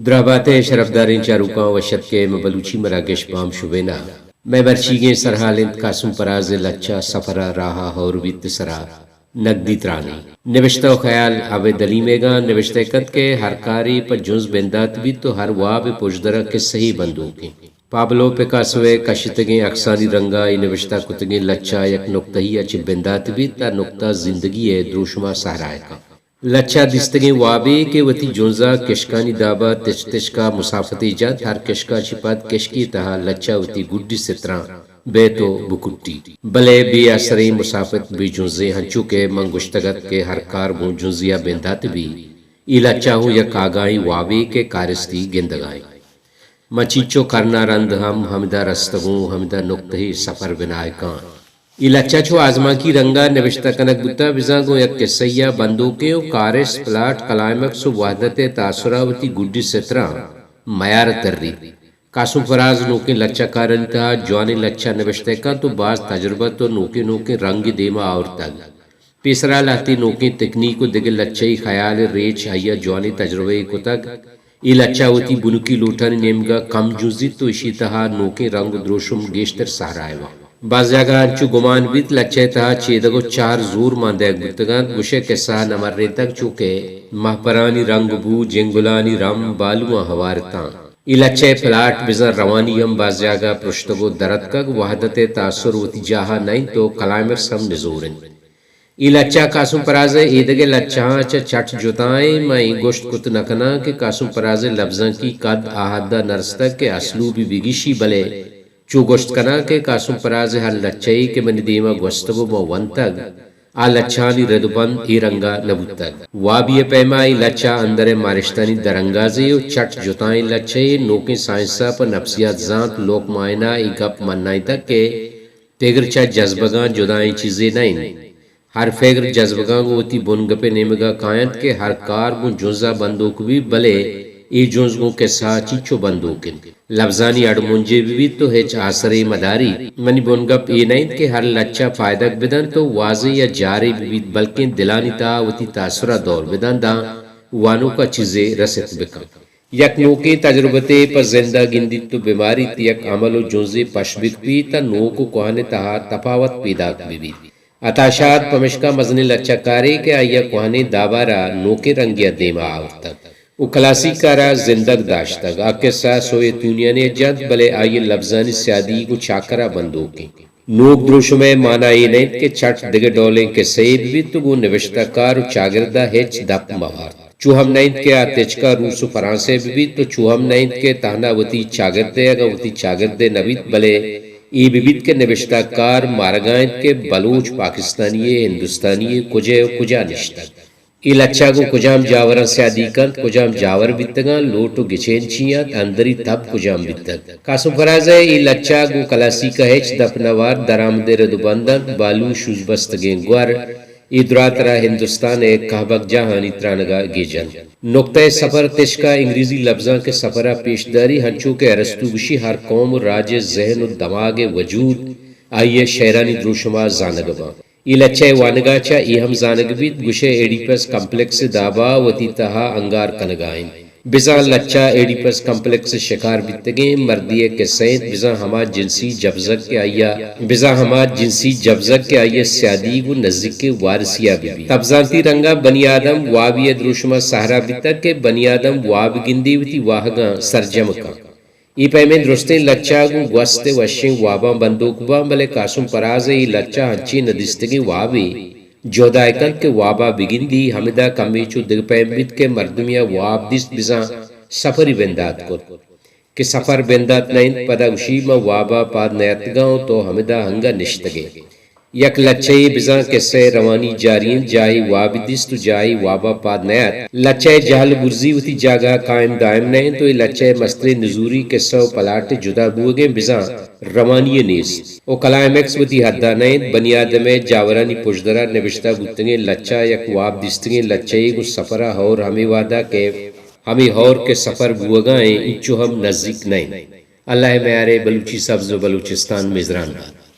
دراہ بات ئے شرپداریں چاروکاں، وش اتک ئے مں بلوچی مراگش بام شبین ءَ۔ مئے مرچیگیں سرھال اِنت قاسم پراز ءِ لچہ سفر ءَ راہ ءَ ھور بیت ءِ سرا نگدی ترانے۔ نبشتہ ءُ خیال ابید علی میگاں۔ نبشتہ کنت کہ ھر کارے پہ جنز بندات بیت ءُ ھر واب ءِ پژدر ءَ کسہ ئے بندوک اِنت۔ پابلو پکاسو ءِ کشتگیں اکسانی رنگ ءَ اے نبشتہ کتگیں لچہ یک نکتہ ئے ءَ چہ بندات بیت، آ نکتہ زندگی ءِ دروشم ءَ سھرایگ اَنت۔ لچہ دیستگیں وابے کہ وتی جنز ءَ کشکانی داب ءَ تچک تچک ءَ مسافتے جنت، ھر کشک ءَ چہ پد کشکے تہ ءَ لچہ وتی گڈی ستراں بیت ءُ بکٹیت۔ بلے بے آسریں مسافت، بے جنزیں، ھنچو کہ من گوشتگ اَت کہ ھر کار گوں جنزے ءَ بندات بی، اے لچہ ھوں یک آگاھیں وابے کہ کارستی گندگ ءَ اِنت۔ من چینچو کرن ءَ رند ھم ھمدا رستگ اوں، ھمدا نکتہ ئے سفر بنائیک آں۔ اے لچہ چو آزمانکی رنگ ءَ نبشتہ کنگ بوتہ، بزاں گوں یک کسہ ئے ءَ بندوکیں ءُ کارست، پلاٹ، کلائمکس ءُ وھدت ءِ تاثر ءَ وتی گڈی ستراں میار ءَ تریت۔ قاسم فراز نوکیں لچہ کارانی تہ ءَ جوانیں لچہ نبشتہ کنت ءُ باز تجربت ءُ نوکیں نوکیں رنگ دیم ءَ آورتگ۔ پیسرا لھتے نوکیں تکنیک ءُ دگہ لچہی خیال ءِ ریچ آئی ءَ جوانیں تجربہ ئے کتگ۔ اے لچہ وتی بنکی لوٹانی نیمگ ءَ کم جنزیت ءُ ایشی تہ ءَ نوکیں رنگ ءُ دروشم گیشتر سھرائے باں۔ باز جاگہ انچو گمان بیت لچہ ءِ تہ ءَ چیدگ ءُ چار زور مان دئیگ بوتگ اَنت، گوشئے کسہ ءَ نہ مرینتگ، چو کہ مھپرانی رنگ بو، جنگلانی رم، بالواں ھوار اتاں۔ اے لچہ ءِ پلاٹ بزاں روانی ھم باز جاگہ پرشتگ ءُ در اتکگ، وھدت ءِ تاثر وتی جاہ ءَ نہ اِنت ءُ کلائمکس ھم نزور اِنت۔ اے لچہ قاسم پراز ءِ ایدگہ لچہاں چہ چٹ جتا ایں۔ من اے گوشت کت نہ کناں کہ قاسم پراز ءِ لبزانکی قد آ حد ءَ نہ رستگ کہ اسلوبی بگیشی، بلے چو گوشت کناں کہ قاسم پراز ءِ ھر لچہ ئے کہ منی دیم ءَ گوستگ ءُ من ونتگ، آ لچہانی رد ءُ بند اے رنگ ءَ نہ بوتگ۔ وابی ءِ پیم ءَ اے لچہ اندر ءِ مارشتانی درانگازے ءُ چٹ جتائیں لچہ ئے۔ نوکیں سائنس ءَ پہ نفسیات زانت لوک مائن ءَ اے گپ منائینتگ کہ پگر چہ جزبگاں جدائیں چیزے نہ اِنت۔ ھر پگر جزبگاں گوں وتی بنگپ ءِ نیمگ ءَ کاینت کہ ھر کار گوں جنز ءَ بندوک بیت، بلے اے جنز گوں کسہ ءَ چینچو بندوک اِنت۔ لبزانی اڑمنجے بہ بیت ءُ ھچ آسرے مہ داریت۔ منی بنگپ اے نہ اِنت کہ ھر لچہ پائدگ بہ دنت ءُ وازے یا جارے بہ بیت، بلکیں دلانی تہ ءَ وتی تاثر ءَ دور بہ دنت، داں وانوک ءَ چیزے رست بہ کنت۔ یک نوکیں تجربتے پہ زند ءَ گندیت ءُ بہ ماریت، یک عمل ءُ جنزے پش بہ کپیت، تاں نوک ءُ کوھن ءِ تہ ءَ تپاوت پیداک بہ بیت۔ عطا شاد پمشکا مزنیں لچہ کارے کہ آئی ءَ کوھنیں داب ءَ را نوکیں رنگے ءَ دیم ءَ آورتگ ءُ کلاسیک ءَ را زندگ داشتگ۔ آ کسہ سوویت یونین ءَ جنت، بلے آئی ءِ لبزانی سیادی گوں چاکر ءَ بندوک اِنت۔ نوک دروشم ءِ مانا اے نہ اِنت کہ چٹ دگہ ڈولیں کسہ ئے بہ بیت ءُ گوں نبشتہ کار ءُ چاگرد ءَ ھچ دپ مہ وارت۔ چو ھم نہ اِنت کہ آ تچک ءَ روس ءُ فرانس ءَ بہ بیت ءُ چو ھم نہ اِنت کہ تھنا وتی چاگرد ءَ، اگاں وتی چاگرد ءَ نہ بیت، بلے اے بہ بیت کہ نبشتہ کار مارگ ءَ اِنت کہ بلوچ پاکستانی یے، ھندوستانی یے، کجا ءُ کجا نشتگ۔ اے لچہ گوں کجام جاوراں سیادی کنت، کجام جاور بیتگاں، لوٹ ءُ گچین چی اَنت، اندری تب کجام بیتگ۔ قاسم فراز ءِ اے لچہ گوں کلاسیک ءَ ھچ دپ نہ وارت، درآمد ءِ رد ءُ بند اَنت، بالو شوز بستگیں گور، اے درا ترا ھندوستان ءِ کہبگ جاھانی ترانگ ءَ گیج اَنت۔ نکتہ ءِ سفر تچک ءَ انگریزی لبزانک ءِ سفر ءَ پیش داری، ھنچو کہ ارسطو گوشی، ھر قوم ءُ راج ءِ ذھن ءُ دماگ ءِ وجود آئی ءِ شئیرانی دروشم ءَ زانگ باں۔ اے لچہ ءِ وانگ ءَ چہ اے ھم زانگ بیت، گوشئے ایڈیپس کمپلیکس ءِ داب ءَ وتی تہ ءَ انگار کنگ ءَ اِنت۔ بزاں لچہ ایڈیپس کمپلیکس ءِ شکار بیتگیں مردے ءِ کسہ اِنت، بزاں ھما جنسی جبزگ کہ آئی ءَ، بزاں ھما جنسی جبزگ کہ آئی ءِ سیادی گوں نزیکیں وارسی ءَ بہ بیت۔ تبزانتی رنگ ءَ بنی آدم وابی ءِ دروشم ءَ سھرا بیتگ کہ بنی آدم واب گندی وتی واھگاں سرجم کنت۔ اے پیمیں درستیں لچہ گوں گوست ءِ وشیں واباں بندوک باں، بلے قاسم پراز ءِ اے لچہ انچیں نہ دیستگیں وابے جھدائے کنت کہ واب ءَ بگندی، ھمدا کمے چو دگہ پیم بیت کہ مردمے ءَ واب دیست بزاں سفرے بندات کت۔ کہ سفر بندات نہ اِنت، پدا گوشی، من واب ءَ پاد نیاتکاں ءُ تو ھمدا انگہ نشتگ ئے۔ یک لچہ یے بزاں کسہ ءِ روانی جاری اِنت، جاھے وابے دیست ءُ جاھے واب ءَ پاد نیات۔ لچہ ءِ جھل برزی وتی جاگہ ءَ قائم دائم نہ اِنت ءُ اے لچہ ءِ مستریں نزوری کسہ ءُ پلاٹ ءِ جدا بوھگ اِنت، بزاں روانی ءِ نیست ءُ کلائمیکس وتی حد ءَ نہ اِنت۔ بنی آدم ءِ جاورانی پژدر ءَ نبشتہ بوتگیں لچہ یک واب دیستگیں لچہ یے گوں سفر ءَ ھور ھمے وھد ءَ کہ ھمے ھور کہ سفر بوھگ ءَ اِنت، اینچو ھم نزیک نہ اِنت۔ اللہ ءِ میار ءَ بلوچی سبز ءُ بلوچستان میزران بات۔